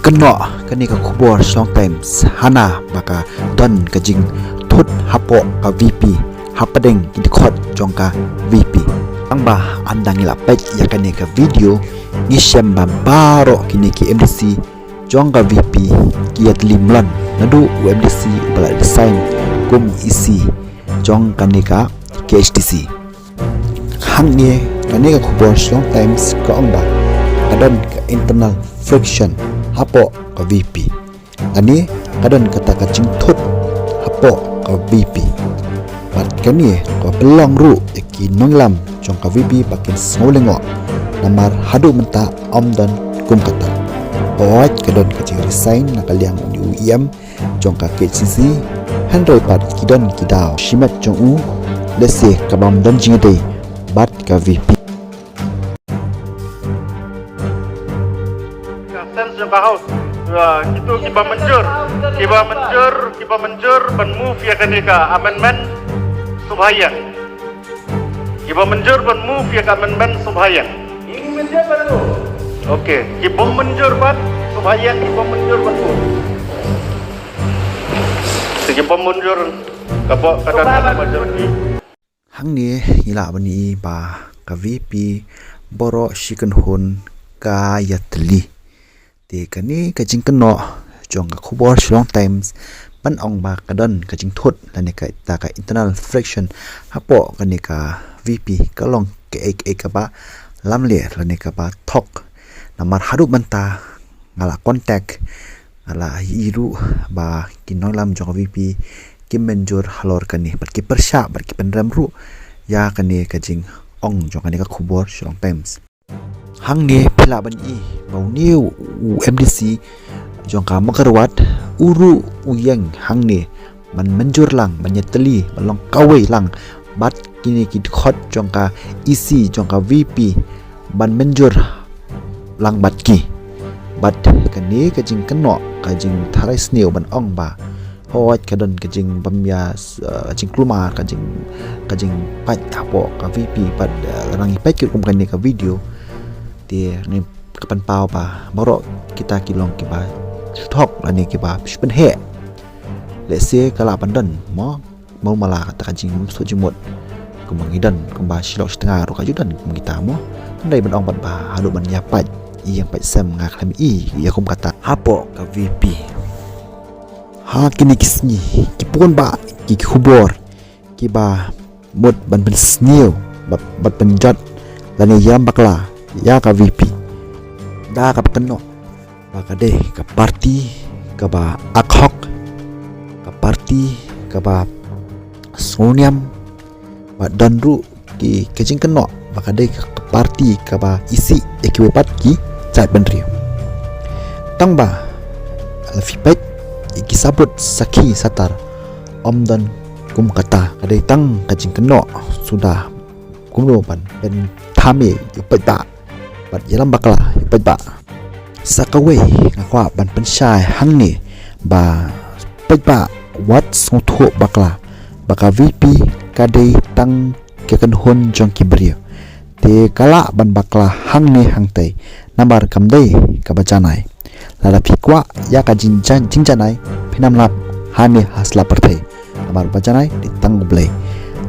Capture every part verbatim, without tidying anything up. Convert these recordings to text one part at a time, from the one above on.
Kynnoh kane ka khubor Shillong Times hana ba ka don ka jingthut hapoh ka V P hapdeng ki dkhot jong ka V P. Tangba ynda ngi la peit ïa kane ka video, ngi shem ba baroh kine ki M D C jong ka V P ki ïatylli mlien naduh u M D C uba la resign kum E C jong kane ka K H D C. Hangne kane ka khubor Shillong Times ka ong ba ka don ka internal friction hapoh ka V P. Kane ka don kata ka jingthut hapoh ka V P. Bad kane ka pynlong ruh ïa ki nongïalam jong ka V P ba kin sngew lyngngoh. Namar haduh mynta ym don kum kata. Hooid, ka don ka jingresign na ka liang u E M jong ka K H D C, hynrei pat ki don ki daw shimet jong u, lehse kaba ym don jingïadei bad ka V P. Ka sense jong ka House, uh, kito kiba mynjur, kiba mynjur, kiba mynjur ban move ïa kane ka amendment, sngewbha ïeng. Kiba mynjur ban move ïa ka amendment, sngewbha ïeng. Okay, kiba mynjur ban, sngewbha ïeng, kiba mynjur ban move. Te kiba mynjur, ka ba, ka don ka majority. Hangne ngi lah ban ïohi ba ka V P baroh shi kynhun ka ïatylli. Te kane ka jingkynnoh jong ka khubor Shillong Times ban ong ba ka don ka jingthut lane kata ka internal friction hapoh kane ka V P ka long kaei kaei kaba lamler lane kaba thok. Namar haduh mynta nga la contact, nga la ïohi ruh ba ki nongïalam jong ka V P kim mynjur halor kane, bad ki pyrshah bad ki pynrem ruh ïa kane ka jingong jong kane ka khubor Shillong Times. Hangne phi lah ban ïohi ba une u M D C jong ka Mawkyrwat u ruh u ïeng hangne ban mynjur lang, ban ïatylli, ban long kawei lang bad kine ki dkhot jong ka E C jong ka V P ban mynjur lang bad ki. Bad kane ka jingkynnoh, ka jingtharai sniew ban ong ba hooid ka don ka jingbym ïa, eh, jingkulmar, ka jing, ka jingpait hapoh ka V P. Bad, eh, lada ngi peit ki rukom kane ka video, te ngi ka pynpaw ba baroh kita ki long kiba shu thok lane kiba shu pynheh. Lehse ka lah ban don mo, mo mala kata ka jingmut suk jingmut kumba ngi don, kumba shi lok shi tnga ruh ka ju don kum kita mo. Hynrei ban ong pat ba haduh ban ïa pait ïing pait sem nga khlem ïohi ïa kum kata hapoh ka V P. Ha kine ki sngi ki bun bah ki khubor kiba mut ban pynsniew, bad, bad pynjot lane ïalam bakla ïa ka V P. Da kaba kynnoh ba ka dei ka parti kaba akhok, ka parti kaba sngewniam, bad don ruh ki, ka jingkynnoh ba ka dei ka parti kaba isih ïa kiwei pat ki jaitbynriew. Tangba lada phi peit ïa ki sabut sakhi satar, ym don kum kata. Ka dei tang ka jingkynnoh suda kumno ban pynthame ïa u paidbah bad ïalam bakla ïa u paidbah. Sa kawei nga kwah ban pynshai hangne ba u paidbah wat sngewthuh bakla ba ka V P ka dei tang ka kynhun jong ki briew. Te ka lah ban bakla hangne hangtai, namar kam dei kaba janai. Lada phi kwah ïa ka jingjan, jingjanai, phin ym lap hangne ha sla pyrthei. Namar ba janai dei tang U Blei.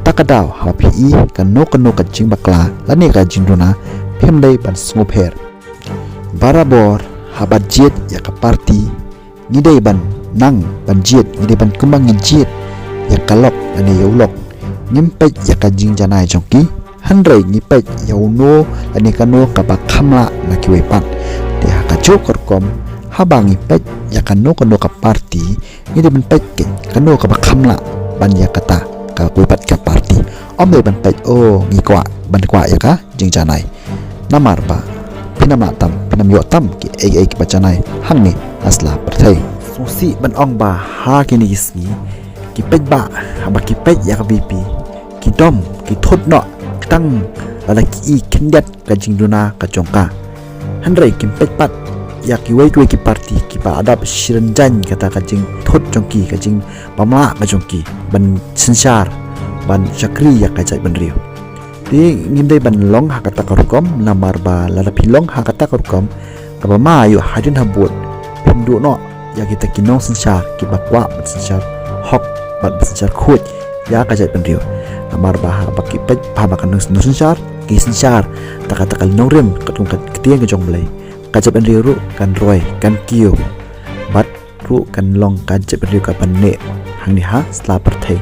Ta ka daw haba phi ïohi kano kano ka jingbakla lane ka jingduna, phim dei ban sngewpher. Barabor haba jied ïa ka parti, ngi dei ban nang ban jied, ngi dei ban kumba ngi jied ïa ka lok lane ïa u lok. Ngim peit ïa ka jingjanai jong ki, hynrei ngi peit ïa uno lane kano kaba kham lah na kiwei pat. Te ha kajuh ka rukom, haba ngi peit ïa kano kano ka parti, ngi dei ban peit kano kaba kham lah ban ïa kata ka kawei pat ka parti. Ym dei ban peit, oh, ngi kwah ban kwah ïa ka jingjanai. Namar ba phin ym lah tam, phin ym ïoh tam kiei kiei kiba janai hangne ha sla pyrthei. Sngewsih ban ong ba ha kine ki sngi ki paidbah, haba ki peit ïa ka V P, ki dom, ki thut noh tang lada ki ïohi khyndiat ka jingduna ka jong ka. Hynrei kim peit pat ïa kiwei kiwei ki parti kiba adap shiren jaiñ kata ka jingthut jong ki, ka jingbymlah ka jong ki ban synshar, ban shakri ïa ka jaitbynriew. Te ngim dei ban long ha kata ka rukom, namar ba lada phi long ha kata ka rukom, kaba ma ïoh hadien habud, Pynduh noh ïa kita ki nongsynshar kiba kwah ban synshar hok bad ban synshar khuid ïa ka jaitbynriew. Namar ba haba ki peit ba haba ka nong nongsynshar ki synshar ta ka ta ka nongrim katkum ka ktien ka jong U Blei, ka jaitbynriew ruh kan roi, kan kiew bad ruh kan long ka jaitbynriew kaba neh hangne ha sla pyrthei.